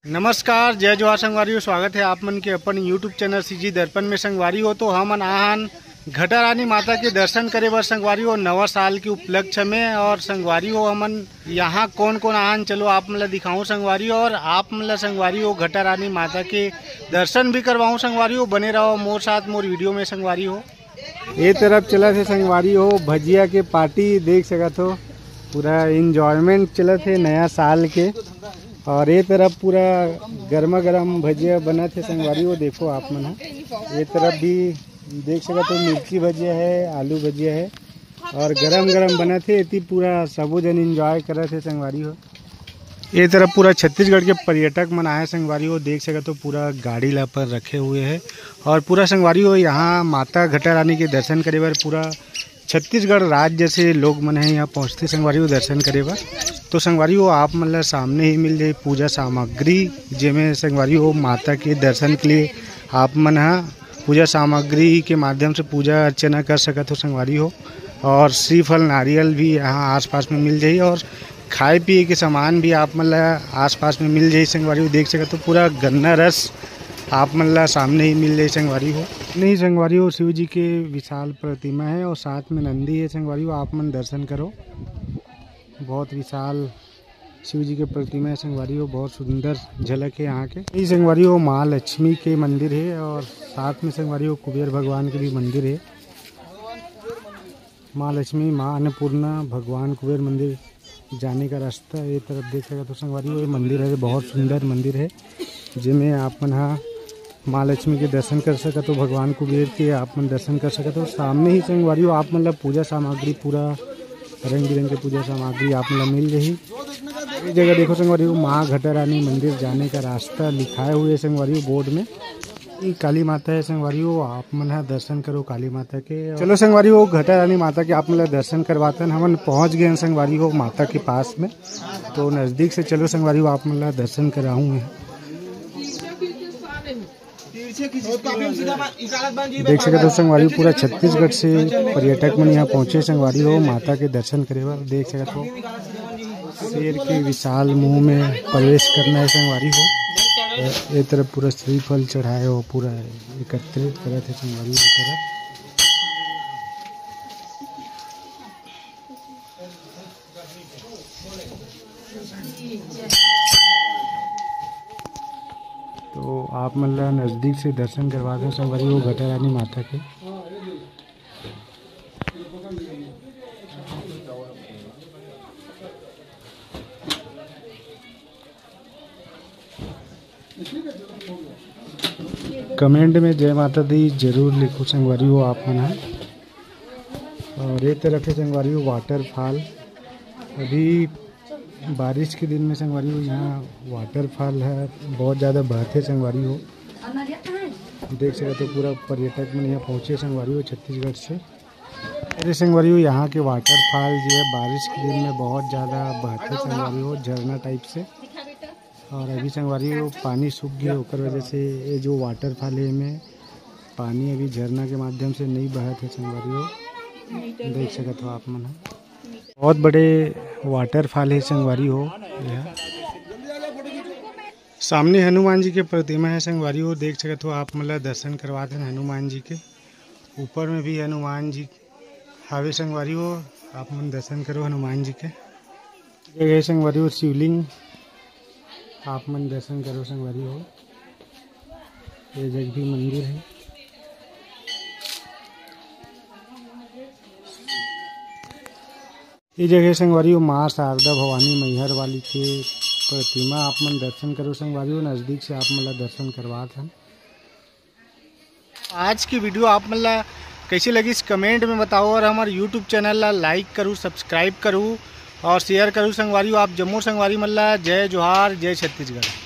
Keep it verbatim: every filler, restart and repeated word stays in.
नमस्कार, जय जोहार संगवारी हो। स्वागत हे आप मन के अपन YouTube चैनल सीजी दर्पण में संगवारी हो। तो हमन आहन घटारानी माता के दर्शन करे बर संगवारी हो, नवा साल के उपलक्ष्य में। और संगवारी हो, हमन यहाँ कौन कौन आहन, चलो आप मन ला दिखाऊं संगवारी हो, और आप मन ला संगवारी हो घटारानी माता के दर्शन भी करवाऊं संगवारी हो। बने रहो मोर साथ, मोर वीडियो में संगवारी हो। ये तरफ चलत हे संगवारी हो भजिया के पार्टी, देख सकत हो पूरा एंजॉयमेंट चलत हे नया साल के। और ये तरफ पूरा गर्मा गर्म भजिया बनत हे संगवारी हो, देखो आप मन ह। ये तरफ भी देख सकत हो मिर्ची भजिया है, आलू भजिया है और गरम गरम बनत हे। एती पूरा सबो जन एंजॉय करत हे संगवारी हो। ये तरफ पूरा छत्तीसगढ़ के पर्यटक मन आए संगवारी हो, देख सकत हो पूरा गाड़ी ला पर रखे हुए है। और पूरा संगवारी हो यहाँ माता घटारानी के दर्शन करे बर पूरा छत्तीसगढ़ राज्य से लोग मन है यहाँ पहुँचते संगवारी हो दर्शन करे बर। तो संगवारी हो आप मन ला सामने ही मिल जाही पूजा सामग्री, जेमे संगवारी हो माता के दर्शन के लिए आप मन ह पूजा सामग्री के माध्यम से पूजा अर्चना कर सकत हो संगवारी हो। और श्रीफल नारियल भी यहाँ आसपास में मिल जाही और खाए पिए के सामान भी आप मन ला आसपास में मिल जाही संगवारी हो। देख सकत हो पूरा गन्ना रस आप मन ला सामने ही मिल जाही संगवारी हो। नहीं संगवारी हो, शिव जी के विशाल प्रतिमा है और साथ में नंदी है संगवारी हो, आप मन दर्शन करो। बहुत विशाल शिव जी के प्रतिमा है संगवारी हो, बहुत सुंदर झलक है यहाँ के। ये संगवारी हो माँ लक्ष्मी के मंदिर है और साथ में संगवारी हो कुबेर भगवान के भी मंदिर है। माँ लक्ष्मी, माँ अन्नपूर्णा, भगवान कुबेर मंदिर जाने का रास्ता ये तरफ देख सकत हो संगवारी हो। ये मंदिर है, बहुत सुंदर मंदिर है, जेमे आप मन हा माँ लक्ष्मी के दर्शन कर सकत हो, भगवान कुबेर के आप मन दर्शन कर सकत हो। सामने ही संगवारी हो आप मन ला पूजा सामग्री, पूरा रंग बिरंग के पूजा सामग्री आप मन ला मिल जाही। ये जगह देखो संगवारी हो, माँ घटारानी मंदिर जाने का रास्ता लिखाए हुए संगवारी हो बोर्ड में। ये काली माता है संगवारी हो, आप मन ह दर्शन करो काली माता के। चलो संगवारी हो, घटारानी माता के आप मन ला दर्शन करवातन। हमन पहुंच गए हैं संगवारी हो माता के पास में, तो नजदीक से चलो संगवारी हो, आप मन ला दर्शन कराऊं मैं। देख सकत हो संगवारी हो, पूरा छत्तीसगढ़ से पर्यटक मन यहाँ पहुँचे संगवारी हो माता के दर्शन करे बर। देख सकत हो शेर के विशाल मुंह में प्रवेश करना है संगवारी हो। ये तरफ पूरा श्रीफल चढ़ाए हो, पूरा एकत्रित करत हे संगवारी हो ये तरफ। तो आप मन ला नजदीक से दर्शन करवा दें संगवारी हो घटारानी माता के। कमेंट में जय माता दी जरूर लिखो संगवारी हो आप मन ह। और ये तरफ है संगवारी हो वाटरफॉल। अभी बारिश के दिन में संगवारी हो यहाँ वाटरफॉल है, बहुत ज़्यादा बहत है संगवारी हो। देख सकत हो पूरा पर्यटक मन यहाँ पहुँचे संगवारी हो छत्तीसगढ़ से। अरे संगवारी हो, यहाँ के वाटरफॉल जो है बारिश के दिन में बहुत ज़्यादा बहत है संगवारी हो, झरना टाइप से। और अभी संगवारी हो पानी सूख गया, ओकर वजह से ये जो वाटरफॉल है में पानी अभी झरना के माध्यम से नहीं बहत है संगवारी हो। देख सकत हो आप मन ह। बहुत बड़े वाटरफॉल है संगवारी हो। यह सामने हनुमान जी के प्रतिमा है संगवारी हो, देख सकत हो आप मन ला दर्शन करवात हन हनुमान जी के। ऊपर में भी हनुमान जी हावे संगवारी हो, आप मन दर्शन करो हनुमान जी के। ये जगह संगवारी हो शिवलिंग, आप मन दर्शन करो संगवारी हो। ये जगह भी मंदिर है। ये जगह संगवारी हो माँ शारदा भवानी मैहर वाली के प्रतिमा, आप मन दर्शन करो संगवारी हो, नजदीक से आप मन ला दर्शन करवात हन। आज की वीडियो आप मन ला कैसे लगिस कमेंट में बताओ, और हमारे यूट्यूब चैनल ला लाइक करू, सब्सक्राइब करू और शेयर करू संगवारी हो। आप जम्मो संगवारी मन ला जय जोहार, जय छत्तीसगढ़।